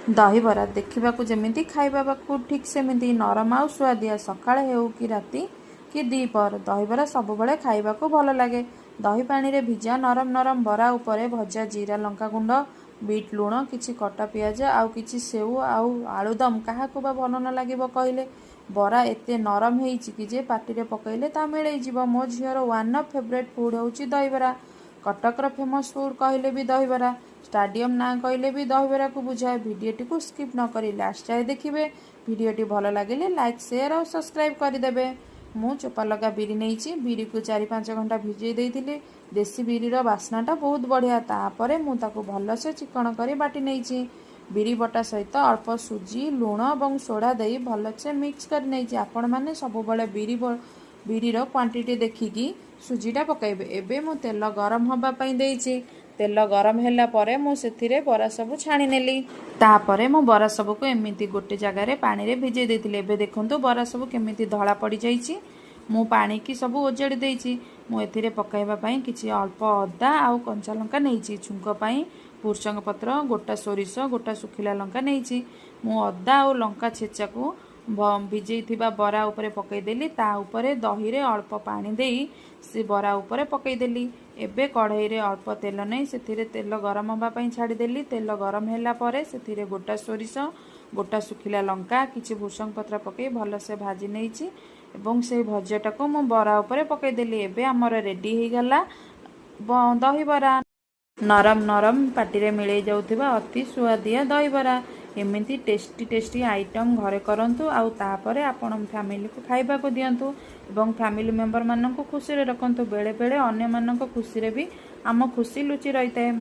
ଦହିବରା ଦେଖିବାକୁ ଯେମିତି, ଖାଇବାକୁ ଠିକ୍ ସେମିତି ନରମ ଆଉ ସୁଆଦିଆ। ସକାଳେ ହେଉ କି ରାତି କି ଦ୍ୱିପହର, ଦହିବରା ସବୁବେଳେ ଖାଇବାକୁ ଭଲ ଲାଗେ। ଦହି ପାଣିରେ ଭିଜା ନରମ ନରମ ବରା ଉପରେ ଭଜା ଜିରା ଲଙ୍କା ଗୁଣ୍ଡ, ବିଟ୍ ଲୁଣ, କିଛି କଟା ପିଆଜ ଆଉ କିଛି ସେଉ ଆଉ ଆଳୁଦମ କାହାକୁ ବା ଭଲ ନ ଲାଗିବ କହିଲେ? ବରା ଏତେ ନରମ ହେଇଛି କି ଯେ ପାଟିରେ ପକାଇଲେ ତା ମିଳେଇଯିବ। ମୋ ଝିଅର ୱାନ୍ ଅଫ୍ ଫେଭରେଟ୍ ଫୁଡ଼୍ ହେଉଛି ଦହିବରା। କଟକର ଫେମସ୍ ଫୁଡ଼୍ କହିଲେ ବି ଦହିବରା, ଷ୍ଟାଡିୟମ୍ ନାଁ କହିଲେ ବି ଦହିବରାକୁ ବୁଝାଏ। ଭିଡ଼ିଓଟିକୁ ସ୍କିପ୍ ନ କରି ଲାଷ୍ଟ ଯାଏ ଦେଖିବେ। ଭିଡ଼ିଓଟି ଭଲ ଲାଗିଲେ ଲାଇକ୍, ସେୟାର ଆଉ ସବସ୍କ୍ରାଇବ୍ କରିଦେବେ। ମୁଁ ଚୋପା ଲଗା ବିରି ନେଇଛି। ବିରିକୁ 4-5 ଘଣ୍ଟା ଭିଜେଇ ଦେଇଥିଲି। ଦେଶୀ ବିରିର ବାସ୍ନାଟା ବହୁତ ବଢ଼ିଆ। ତାପରେ ମୁଁ ତାକୁ ଭଲସେ ଚିକଣ କରି ବାଟି ନେଇଛି। ବିରି ବଟା ସହିତ ଅଳ୍ପ ସୁଜି, ଲୁଣ ଏବଂ ସୋଡ଼ା ଦେଇ ଭଲସେ ମିକ୍ସ କରି ନେଇଛି। ଆପଣମାନେ ସବୁବେଳେ ବିରିର କ୍ୱାଣ୍ଟିଟି ଦେଖିକି ସୁଜିଟା ପକାଇବେ। ଏବେ ମୁଁ ତେଲ ଗରମ ହେବା ପାଇଁ ଦେଇଛି। ତେଲ ଗରମ ହେଲା ପରେ ମୁଁ ସେଥିରେ ବରା ସବୁ ଛାଣି ନେଲି। ତାପରେ ମୁଁ ବରା ସବୁକୁ ଏମିତି ଗୋଟେ ଜାଗାରେ ପାଣିରେ ଭିଜେଇ ଦେଇଥିଲି। ଏବେ ଦେଖନ୍ତୁ, ବରା ସବୁ କେମିତି ଧଳା ପଡ଼ିଯାଇଛି। ମୁଁ ପାଣିକି ସବୁ ଓଜାଡ଼ି ଦେଇଛି। ମୁଁ ଏଥିରେ ପକାଇବା ପାଇଁ କିଛି ଅଳ୍ପ ଅଦା ଆଉ କଞ୍ଚା ଲଙ୍କା ନେଇଛି। ଛୁଙ୍କ ପାଇଁ ଭୃସଙ୍ଗ ପତ୍ର, ଗୋଟା ସୋରିଷ, ଗୋଟା ଶୁଖିଲା ଲଙ୍କା ନେଇଛି। ମୁଁ ଅଦା ଆଉ ଲଙ୍କା ଛେଚାକୁ ଭିଜେଇଥିବା ବରା ଉପରେ ପକାଇଦେଲି। ତା ଉପରେ ଦହିରେ ଅଳ୍ପ ପାଣି ଦେଇ ସେ ବରା ଉପରେ ପକାଇଦେଲି। ଏବେ କଢ଼େଇରେ ଅଳ୍ପ ତେଲ ନେଇ ସେଥିରେ ତେଲ ଗରମ ହେବା ପାଇଁ ଛାଡ଼ିଦେଲି। ତେଲ ଗରମ ହେଲା ପରେ ସେଥିରେ ଗୋଟା ସୋରିଷ, ଗୋଟା ଶୁଖିଲା ଲଙ୍କା, କିଛି ଭୃସଙ୍ଗ ପତ୍ର ପକାଇ ଭଲସେ ଭାଜି ନେଇଛି ଏବଂ ସେଇ ଭଜାଟାକୁ ମୁଁ ବରା ଉପରେ ପକାଇଦେଲି। ଏବେ ଆମର ରେଡ଼ି ହେଇଗଲା ଦହିବରା। ନରମ ନରମ, ପାଟିରେ ମିଳେଇ ଯାଉଥିବା ଅତି ସୁଆଦିଆ ଦହିବରା। ଏମିତି ଟେଷ୍ଟି ଟେଷ୍ଟି ଆଇଟମ୍ ଘରେ କରନ୍ତୁ ଆଉ ତାପରେ ଆପଣ ଫ୍ୟାମିଲିକୁ ଖାଇବାକୁ ଦିଅନ୍ତୁ ଏବଂ ଫ୍ୟାମିଲି ମେମ୍ବରମାନଙ୍କୁ ଖୁସିରେ ରଖନ୍ତୁ। ବେଳେବେଳେ ଅନ୍ୟମାନଙ୍କ ଖୁସିରେ ବି ଆମ ଖୁସି ଲୁଚି ରହିଥାଏ।